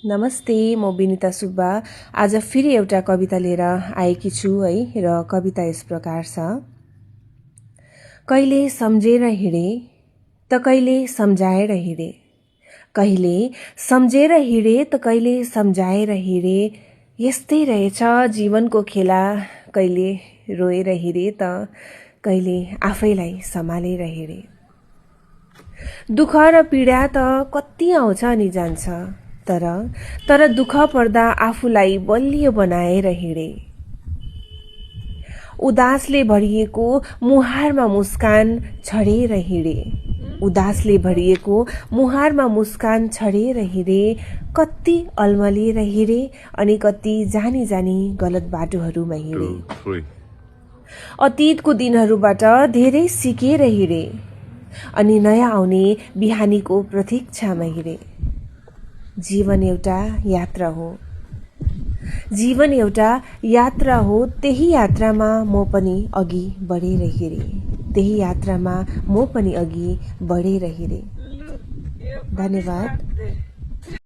नमस्ते, म विनिता सुब्बा आज फेरि एउटा कविता लिएर आएकी छु है। र कविता यस प्रकार छ। कहिले सम्झेर हिँडे त कहिले सम्झाएर हिँडे, कहिले सम्झेर हिँडे त कहिले सम्झाएर हिँडे, यस्तै रहेछ जीवनको खेला। कहिले रोएर हिँडे त कहिले आफैलाई सम्हालेर हिँडे। दुःख र पीडा त कति आउँछ अनि जान्छ, तर दुःख पर्दा आफूलाई बलियो बनाएर हिँडे। उदासले भरिएको मुहारमा मुस्कान छडेर हिँडे, उदासले भरिएको मुहारमा मुस्कान छडेर हिँडे। कति अल्मलिएर हिँडे अनि कति जानी जानी गलत बाटोहरूमा हिँडे। अतीतको दिनहरूबाट धेरै सिकेर हिँडे अनि नयाँ आउने बिहानीको प्रतीक्षामा हिँडे। जीवन एउटा यात्रा हो, जीवन एउटा यात्रा हो, त्यही यात्रामा म पनि अघि बढेर हिँडे, त्यही यात्रामा म पनि अघि बढेर हिँडे। धन्यवाद।